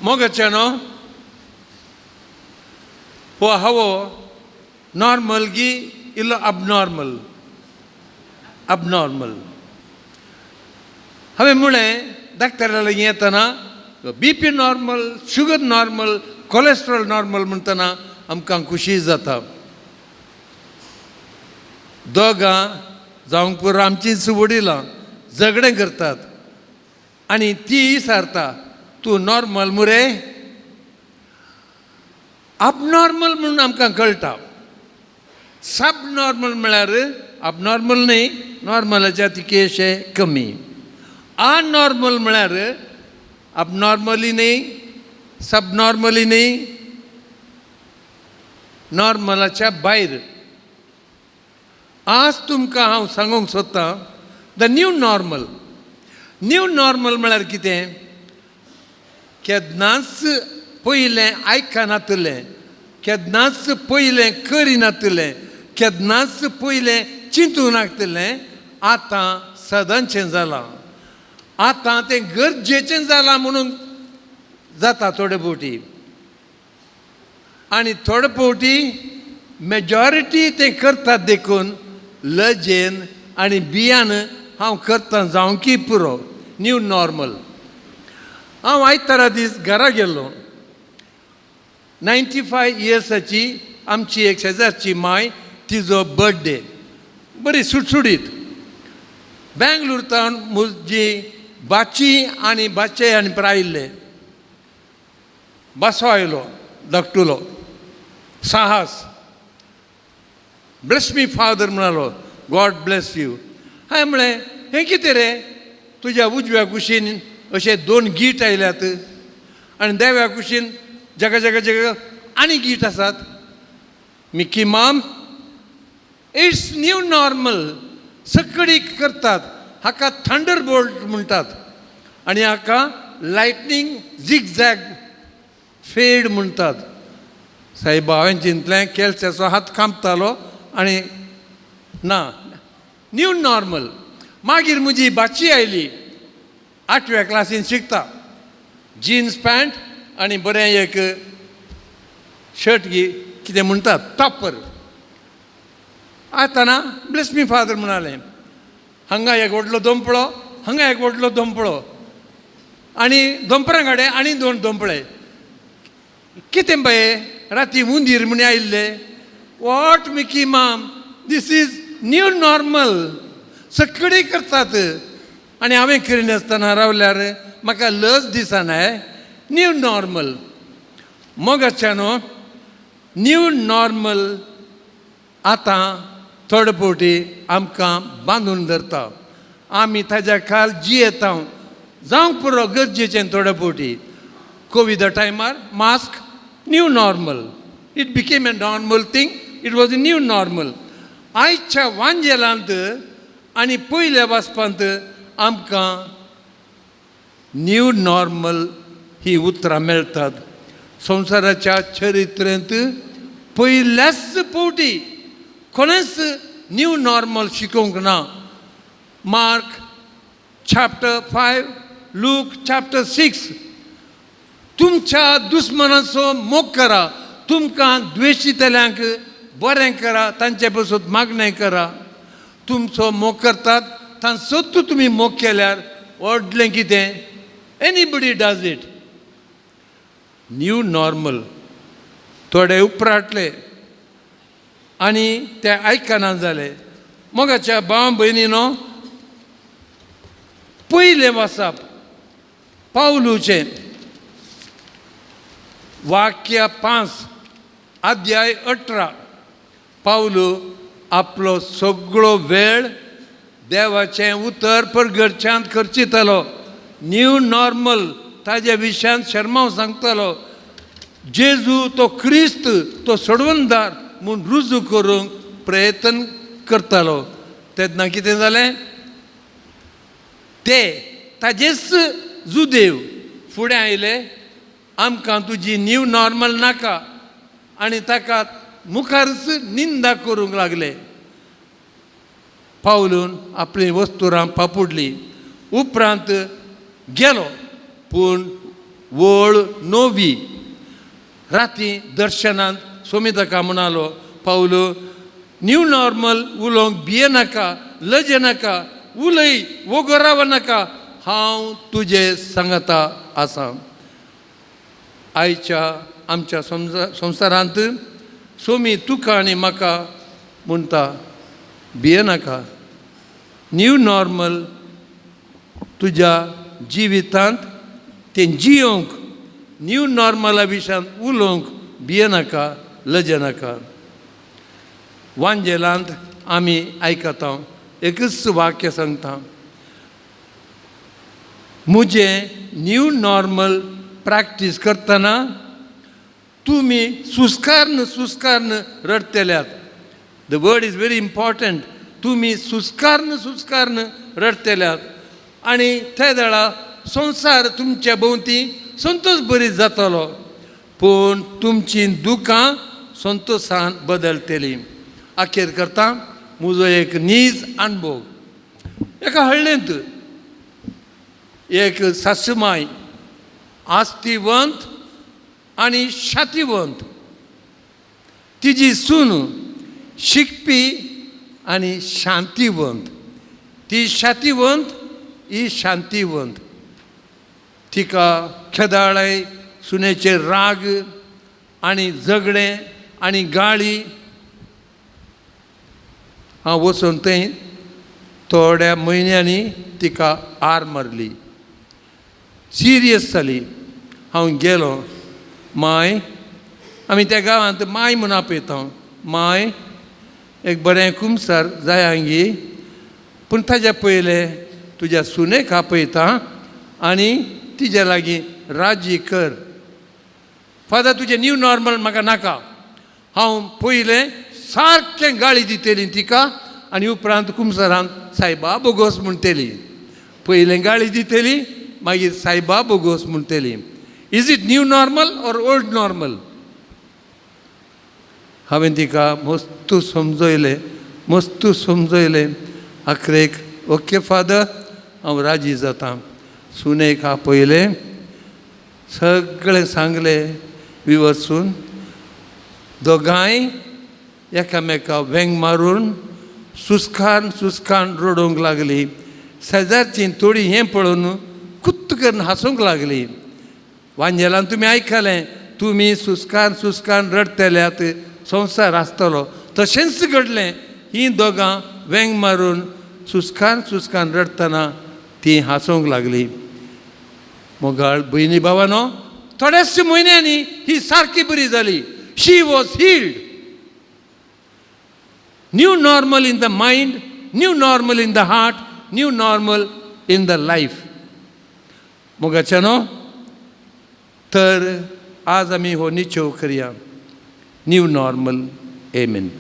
मोगाच्यानो, हो हवो नॉर्मल गी इल्लो अबनॉर्मल? अबनॉर्मल. हांवें म्हळें, डाक्टरा लागीं येतना BP normal, sugar normal, cholesterol normal म्हणटना आमकां खुशी जाता. दोगां जावंक पुरो, आमचींच वडिलां झगडें करतात आनी ती विचारता, "तूं नॉर्मल मुरे?" अबनॉर्मल म्हणून आमकां कळटा. सब नॉर्मल म्हळ्यार अबनॉर्मल न्हय, नॉर्मलाच्या तिकेशे कमी. अनॉर्मल म्हळ्यार अबनॉर्मली न्हय, सब नॉर्मली न्हय, नॉर्मलाच्या भायर. आज तुमकां हांव सांगूंक सोदतां the new normal. New normal म्हळ्यार कितें? केन्नाच पयलें आयकनातलें, केन्नाच पयलें करिनातलें, केन्नाच पयलें चिंतूं नासलें, आतां सदांचें जालां. आतां तें गरजेचें जालां म्हणून जाता थोडे फावटी आनी थोडे फावटी मेजॉरिटी तें करतात देखून लजेन आनी बियान हांव करता जावंकी पुरो. New normal. हांव आयतारा दीस घरा गेल्लो. 95 इयर्साची आमची एक शेजारची माय, तिजो बर्थडे. बरी सुटसुटीत. बेंगलोर तावन म्हजी भाची आनी भाचे आनी आयिल्ले. बसो आयलो धाकटुलो साहस. "Bless me, father," म्हणालो. "God bless you." हांवें म्हळें, "हें कितें रे? तुज्या उजव्या कुशीन अशे दोन गीट आयल्यात आनी देव्या कुशीन जगा जगा जगा आनी गीट आसात." "मिकी माम, it's new normal. सगळी करतात. हाका थंडर बोल्ट म्हणटात आनी हाका लायटनींग झिगझॅग फेड म्हणटात." साहेब, हांवें चिंतलें, केल्स्याचो हात कांपतालो आनी ना, न्यू नॉर्मल. मागीर म्हजी भाची आयली, आठव्या क्लासीन शिकता. जिन्स पॅन्ट आनी बरें एक शर्ट गी कितें म्हणटात, टॉपर. आतां "Bless me, father," म्हणालें. हांगा एक व्हडलो दोंपळो, हांगा एक व्हडलो दोंपळो आनी दोंपरा कडेन आनी दोन दोंपळे. "कितें बाये, राती उंदीर म्हण आयिल्ले?" "What, Mickey mom, this is new normal. सगळीं करतात आनी हांवें करिनासतना रावल्यार म्हाका लज दिसना. New normal." मोगाच्यानो, न्यू नॉर्मल आतां थोडे फावटी आमकां बांदून धरता. आमी ताज्या खाल जियेता जावंक पुरो, गरजेचें थोडे फावटी. कोविडा टायमार mask new normal. It became a normal thing. It was a new normal. आयच्या वांजेलांत आनी पयल्या वाचपांत आमकां न्यू नॉर्मल ही उतरां मेळटात. संवसाराच्या चरित्रेंत पयल्याच फावटी कोणेच न्यू नॉर्मल शिकोवंक ना. Mark chapter 5, Luke chapter 6. तुमच्या दुस्मनाचो मोग करा, तुमकां द्वेशितल्यांक बरें करा, तांचे पसून मागणें करा. तुमचो मोग करतात तांचो तुमी मोग केल्यार व्हडलें कितें? Anybody does it. New normal. थोडे उपराटले आनी ते आयकना जाले. मोगाच्या भाव भयणीनो, पयलें वाचप पावलूचें वाक्य 5 अध्याय 18. पावलू आपलो सगळो वेळ देवाचें उतर परगटच्यांत खर्चितालो. न्यू नॉर्मल ताज्या विशयांत शर्मांव सांगतालो. जेजू तो क्रिस्त, तो सोडवणदार म्हूण रुजू करूंक प्रयत्न करतालो. तेन्ना कितें जालें? ते ताजेच जुदेव फुडें आयले, "आमकां तुजी न्यू नॉर्मल नाका," आनी ताका मुखारच निंदा करूंक लागले. पावलून आपली वस्तुरां पापुडली, उपरांत गेलो. पूण वळ 9. राती दर्शनांत स्वामी ताका म्हणालो, पावलो न्यू नॉर्मल उलोवंक भियेनाका, लजेनाका, उलय, वोगो रावनाका, हांव तुजे सांगता आसा. आयच्या आमच्या संवसारांत स्वामी तुका आनी म्हाका म्हणटा, भियेनाका, न्यू नॉर्मल तुज्या जिवितांत तें जियोवंक, न्यू नॉर्मला विशयान उलोवंक भियेनाका, लजेनाका. वांजेलांत आमी आयकता, एकूच वाक्य सांगता, म्हजें न्यू नॉर्मल प्रॅक्टीस करतना तुमी सुस्काਰਨ सुस्काਰਨ रडटल्यात. The word is very important. तुमी सुस्काਰਨ सुस्काਰਨ रडटल्यात आनी त्या वेळा संवसार तुमच्या भोंवती संतोश बरी जातलो, पूण तुमची दुकां संतोशान बदलतली. अखेर करता म्हजो एक नीज अणभव. एका हळ्ळेंत एक सासूमाय आस्तिवंत आनी शातिवंत, तिजी सून शिकपी आनी शांतिवंत. ती शातिवंत, ही शांतिवंत. तिका खेदाळय सुनेचेर राग आनी झगडें आनी गाळी. हांव वचून थंय थोड्या म्हयन्यांनी तिका आर मारली, सिरियस जाली. हांव गेलो, माय, आमी त्या गांवांत माय म्हूण आपयता, माय एक बरें कुमसार जायांगी, पूण ताज्या पयलें तुज्या सुनेक आपयता आनी तिज्या लागीं राजी कर. फादर, तुजें न्यू नॉर्मल म्हाका नाका. हांव पयलें सारकें गाळी दितली तिका आनी उपरांत कुमसारान सायबा बोगोस म्हणटली. पयलें गाळी दितली, मागीर सायबा बोगोस म्हणटली. Is it new normal or old normal? हांवें तिका मस्तू समजयलें, मस्तू समजयलें. आखरेक ओके फादर, हांव राजी जाता. सुनेक आपयलें, सगळें सांगलें विवरसून. दोगांय एकामेका वेंग मारून सुस्कान सुस्कान रडोवंक लागली. शेजारची थोडी हें पळोवन कुत्त करून हांसूंक लागली. वांजेलान तुमी आयकलें, तुमी सुस्कान सुस्कान रडटल्यात संवसार आसतलो. तशेंच घडलें. हीं दोगां वेंग मारून सुस्कान सुस्कान रडटना ती हांसूंक लागली. मोगाळ भयणी भावानो, थोड्याच म्हयन्यांनी ही सारकी बरी जाली. She was healed. New normal in the mind, new normal in the heart, new normal in the life. मोगाच्यानो, तर आज आमी हो निचेव करया, न्यू नॉर्मल. एमेन.